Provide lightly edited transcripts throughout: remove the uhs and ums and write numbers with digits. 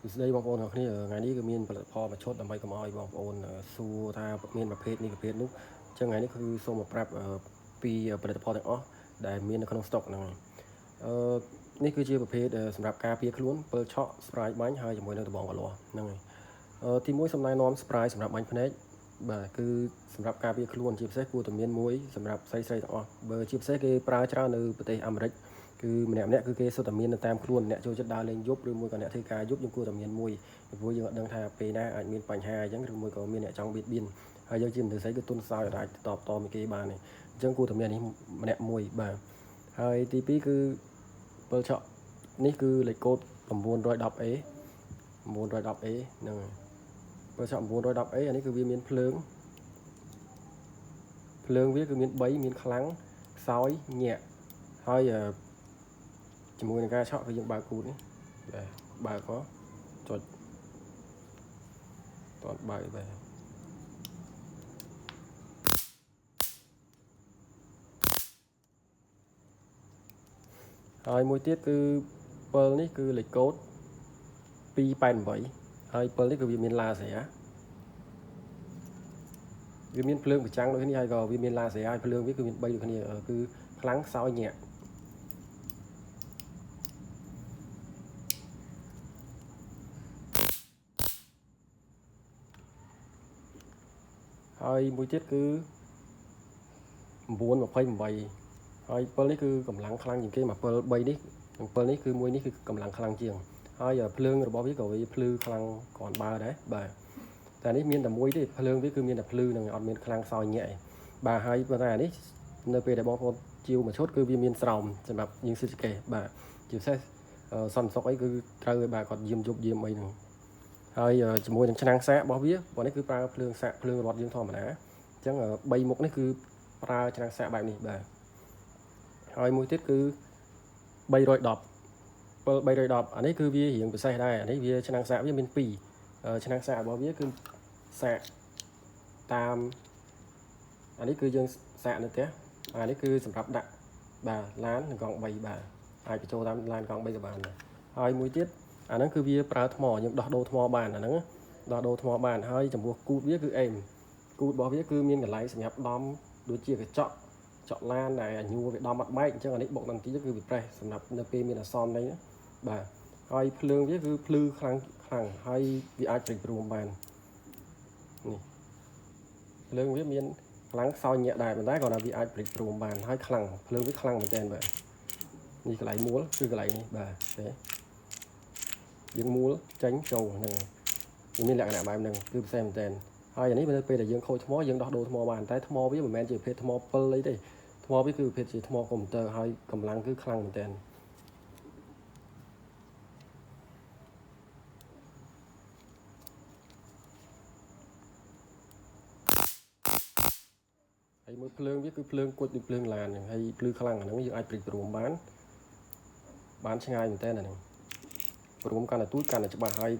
សួស្តីបងប្អូនទាំងអស់គ្នាថ្ងៃនេះគឺមានផលិតផលមួយឈុតដើម្បីកុំឲ្យបងប្អូនសួរថាមានប្រភេទនេះប្រភេទនោះអញ្ចឹងថ្ងៃនេះគឺសូមមកប្រាប់ពីផលិតផលទាំងអស់ដែលមាននៅក្នុងស្តុកហ្នឹងហើយនេះគឺជាប្រភេទសម្រាប់ការពារខ្លួនពិលឆក់ស្ព្រាយបាញ់ហើយជាមួយនឹងដបងកលាស់ហ្នឹងហើយទីមួយសំណែនាំស្ព្រាយសម្រាប់បាញ់ភ្នែកបាទគឺសម្រាប់ការពារខ្លួនជាពិសេសគួរតែមានមួយសម្រាប់ស្រីៗទាំងអស់បើជាពិសេសគេប្រើច្រើននៅប្រទេសអាមេរិកគឺម្នាក់ៗគឺគេសុទ្ធតែមាននៅតាមខ្លួនអ្នកចូលចិត្តដើរលេងយប់ឬមួយក៏អ្នកធ្វើការយប់យើងគួរតែមានមួយពីព្រោះយើងអត់ដឹងថាពេលណាអាចមានបញ្ហាអញ្ចឹងឬមួយក៏មានអ្នកចង់បៀតបៀនហើយយើងជាមនុស្សស្រីគឺទុនខ្សោយអាចតបតមួយគេបានទេអញ្ចឹងគួរតែមាននេះម្នាក់មួយបាទហើយទី2គឺពិលឆក់នេះគឺលេខកូដ 910A 910A ហ្នឹងហើយពិលឆក់ 910A អានេះគឺវាមានភ្លើងវាគឺមាន3មានខ្លាំងខ្សោយញាក់ហើយជាមួយនឹងការឆក់គឺយើងបើកគូតនេះបាទបើកក៏ចុចតន់បើកបាទហើយមួយទៀតគឺពិលនេះគឺលេខកូដ288ហើយពិលនេះគឺវាមានឡាសេវាមានភ្លើងប្រចាំងដូចគ្នាហើយក៏វាមានឡាសេហើយភ្លើងវាគឺមាន3ដូចគ្នាគឺខ្លាំងខ្សោយញាក់ហើយមួយទៀតគឺ928ហើយពិលនេះគឺកម្លាំងខ្លាំងជាងគេមកពិល3នេះនិងពិលនេះគឺមួយនេះគឺកម្លាំងខ្លាំងជាងហើយភ្លើងរបស់វាក៏វាភ្លឺខ្លាំងគ្រាន់បើដែរបាទតែនេះមានតែមួយទេភ្លើងវាគឺមានតែភ្លឺនឹងអត់មានខ្លាំងខ្សោយញាក់ទេបាទហើយប៉ុន្តែនេះនៅពេលដែលបងប្អូនជាវមួយឈុតគឺវាមានស្រោមសម្រាប់យើងស៊ិតចកេះបាទជាពិសេសសន្តិសុខអីគឺត្រូវឲ្យបាទគាត់យាមយប់យាមអីហ្នឹងហើយជាមួយនឹងឆ្នាំងសាករបស់វាព្រោះនេះគឺប្រើភ្លើងសាកភ្លើងរត់យើងធម្មតាអញ្ចឹង3មុខនេះគឺប្រើឆ្នាំងសាកបែបនេះបាទហើយមួយទៀតគឺ310ពិល310អានេះគឺវារៀងពិសេសដែរអានេះវាឆ្នាំងសាកវាមាន2ឆ្នាំងសាករបស់វាគឺសាកតាមអានេះគឺយើងសាកនៅផ្ទះអានេះគឺសម្រាប់ដាក់បាទឡាននិងកង់3បាទអាចបញ្ចូលតាមឡានកង់3ក៏បានដែរហើយមួយទៀតអាហ្នឹងគឺវាប្រើថ្មយើងដោះដូរថ្មបានអាហ្នឹងដោះដូរថ្មបានហើយចំពោះគូតវាគឺអេមគូតរបស់វាគឺមានកន្លែងសម្រាប់ដំដូចជាកញ្ចក់ចក់ឡានដែលញួរវាដំអត់បែកអញ្ចឹងអានេះបុកដល់ទីគឺវាប្រេះសម្រាប់នៅពេលមានអាសន្ននេះបាទហើយភ្លើងវាគឺភ្លឺខ្លាំងខ្លាំងហើយវាអាចព្រិចព្រមបាននេះភ្លើងវាមានខ្លាំងខ្សោយញាក់ដែរប៉ុន្តែគ្រាន់តែវាអាចព្រិចព្រមបានហើយខ្លាំងភ្លើងវាខ្លាំងមែនទែនបាទនេះកន្លែងមួលគឺកន្លែងនេះបាទទេយើងមួលចេញចូលហ្នឹងវាមានលក្ខណៈបែបហ្នឹងគឺពិសេសមែនទែនហើយអានេះនៅពេលដែលយើងខូចថ្មយើងដោះដូរថ្មបានតែថ្មវាមិនមែនជាប្រភេទថ្មពិលអីទេថ្មវាគឺប្រភេទជាថ្មកុំព្យូទ័រហើយកម្លាំងគឺខ្លាំងមែនទែនហើយមើលភ្លើងវាគឺភ្លើងគុជដូចភ្លើងឡានហ្នឹងហើយភ្លឺខ្លាំងអាហ្នឹងយើងអាចព្រិចព្រមបានបានឆ្ងាយមែនទែនអាហ្នឹងព្រមកាន់តែទូចកាន់តែច្បាស់ហើយ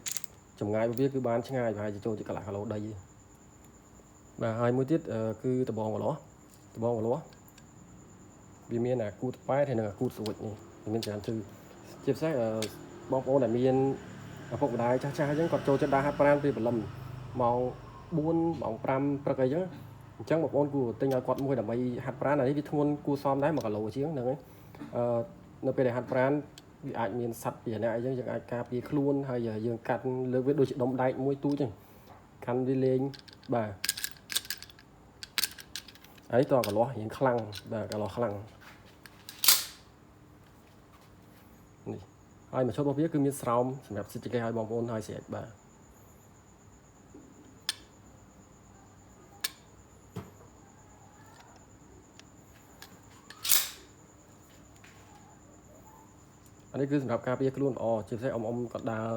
ចម្ងាយវាគឺបានឆ្ងាយប្រហែលជាចូលជាកន្លះគីឡូដីបាទហើយមួយទៀតគឺដបងកលាស់ដបងកលាស់វាមានអាគូតប៉ែតហើយនិងអាគូតស្រួចនេះវាមានច្រើនគឺជាពិសេសបងប្អូនដែលមានឪពុកម្ដាយចាស់ៗអញ្ចឹងគាត់ចូលចិត្តដើរហាត់ប្រាណពេលព្រលឹមម៉ោង4ម៉ោង5ព្រឹកអីចឹងអញ្ចឹងបងប្អូនគួរទិញឲ្យគាត់មួយដើម្បីហាត់ប្រាណអានេះវាធ្ងន់គួរសមដែរ1គីឡូជាងហ្នឹងហើយនៅពេលដែលហាត់ប្រាណវាអាចមានសត្វពាហនៈអីចឹងយើងអាចការពារខ្លួនហើយយើងកាត់លើកវាដូចជាដុំដែកមួយទូចចឹងកាន់វាលេងបាទហើយតកលាស់រៀងខ្លាំងបាទកលាស់ខ្លាំងនេះហើយមួយឈុតរបស់វាគឺមានស្រោមសម្រាប់សិទ្ធិគេឲ្យបងប្អូនហើយស្រេចបាទអានេះគឺសម្រាប់ការពារខ្លួនល្អជាពិសេសអ៊ំគាត់ដើរ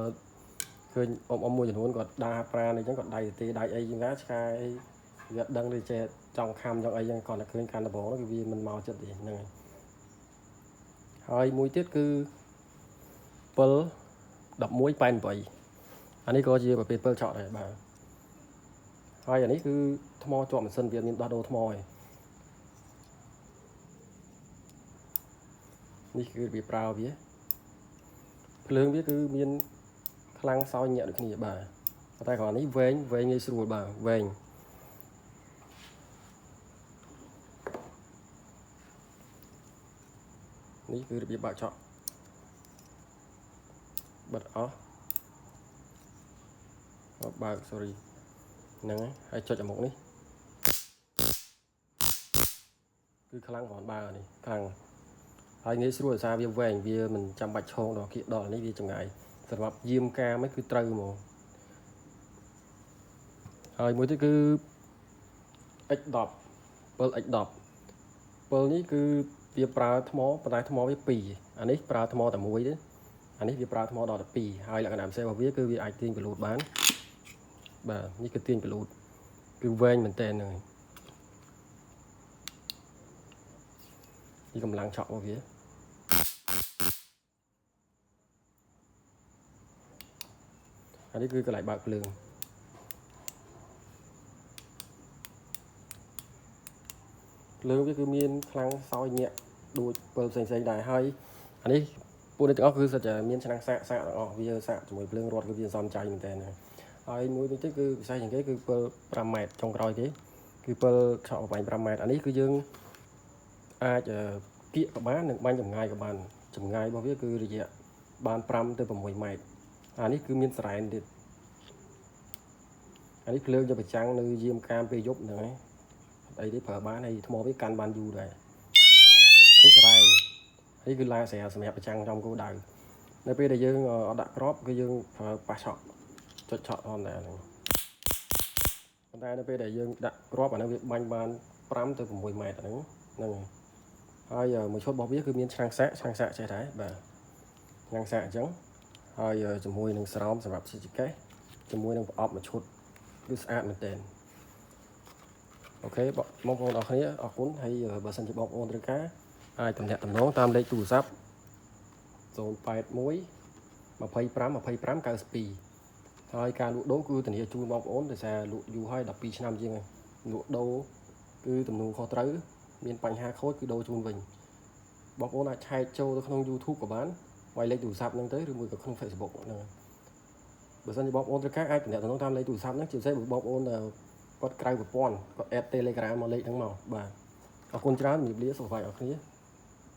ឃើញអ៊ំមួយចំនួនគាត់ដើរហាត់ប្រាណអីចឹងគាត់ដៃទេដៃអីចឹងណាឆ្កែអីវាដឹងដូចចេះចង់ខំចង់អីចឹងគាត់តែឃើញកាន់ដបងគឺវាមិនមកចិត្តទេហ្នឹងហើយហើយមួយទៀតគឺពិល1188អានេះក៏ជាប្រភេទពិលឆក់ដែរបាទហើយអានេះគឺថ្មជាប់ម៉ាស៊ីនវាមានដោះដូរថ្មឯងនេះគឺវាប្រើវាភ្លើងវាគឺមាន ខ្លាំងសោយញាក់ដូចគ្នាបាទតែគ្រាន់នេះវែងវែងងាយស្រួលបាទវែងនេះគឺរបៀបបាក់ឆក់បិទអស់បើក sorry ហ្នឹងហើយចុចអាមុខនេះគឺខ្លាំងគ្រាន់បើនេះខ្លាំងហើយងាយស្រួលដោយសារវាវែងវាមិនចាំបាច់ឆោងដល់គៀកដល់នេះវាចម្ងាយសម្រាប់យាមកាមគឺត្រូវហ្មងហើយមួយទៀតគឺ X10 7X10 7នេះគឺវាប្រើថ្មប៉ុន្តែថ្មវា2អានេះប្រើថ្មតែមួយទេអានេះវាប្រើថ្មដល់តែ2ហើយលក្ខណៈពិសេសរបស់វាគឺវាអាចទាញបលូតបានបាទនេះគឺទាញបលូតគឺវែងមែនតើហ្នឹងនេះកម្លាំងឆក់របស់វាអានេះគឺកន្លែងបើកភ្លើងភ្លើងវាគឺមានខ្លាំងសោយញាក់ដូចពិលផ្សេងៗដែរហើយអានេះពួកនេះទាំងអស់គឺសិតតែមានឆ្នាំងសាកសាកទាំងអស់វាសាកជាមួយភ្លើងរត់គឺវាសំចៃមែនតើហើយមួយវិញទៀតគឺពិសេសជាងគេគឺពិល5ម៉ែត្រចុងក្រោយគេគឺពិលឆក់ប្រវែង5ម៉ែត្រអានេះគឺយើងអាចគៀកក៏បាននិងបាញ់ចម្ងាយក៏បានចម្ងាយរបស់វាគឺរយៈបាន5ទៅ6ម៉ែត្រអានេះគឺមានសរ៉ែនទៀតអានេះភ្លើងយកប្រចាំងនៅយាមកាមពេលយប់ហ្នឹងហើយអីទេប្រើបានហើយថ្មវាកាន់បានយូរដែរនេះសរ៉ែននេះគឺឡាស្រាសម្រាប់ប្រចាំងចំគោលដៅនៅពេលដែលយើងអត់ដាក់ក្របគឺយើងប្រើប៉ះឆក់ចុចឆក់ធម្មតាហ្នឹងប៉ុន្តែនៅពេលដែលយើងដាក់ក្របអាហ្នឹងវាបាញ់បាន5ទៅ6ម៉ែត្រហ្នឹងហ្នឹងហើយមួយឈុតរបស់វាគឺមានឆ្នាំងសាកឆ្នាំងសាកចេះដែរបាទឆ្នាំងសាកអញ្ចឹងហើយជាមួយនឹងស្រោមសម្រាប់ជីចកេះជាមួយនឹងប្រអប់មួយឈុតគឺស្អាតមែនទែនអូខេបងប្អូនអរគ្នាអរគុណហើយបើសិនជាបងប្អូនត្រូវការអាចទំនាក់ទំនងតាមលេខទូរស័ព្ទ081 25 25 92ហើយការលក់ដូរគឺធានាជូនបងប្អូនដោយសារលក់យូរហើយ12ឆ្នាំជាងហើយលក់ដូរគឺទំនួលខុសត្រូវមានបញ្ហាខូចគឺដូរជូនវិញបងប្អូនអាចឆែកចូលទៅក្នុង YouTube ក៏បានវាយលេខទូរស័ព្ទហ្នឹងទៅឬមួយក៏ក្នុង Facebook ហ្នឹងបើសិនជាបងប្អូនត្រូវការអាចទំនាក់ទំនងតាមលេខទូរស័ព្ទហ្នឹងជាពិសេសបើបងប្អូនគាត់ក្រៅប្រព័ន្ធគាត់ add Telegram មកលេខហ្នឹងមកបាទអរគុណច្រើនជំរាបលាសុខសប្បាយអរគ្នា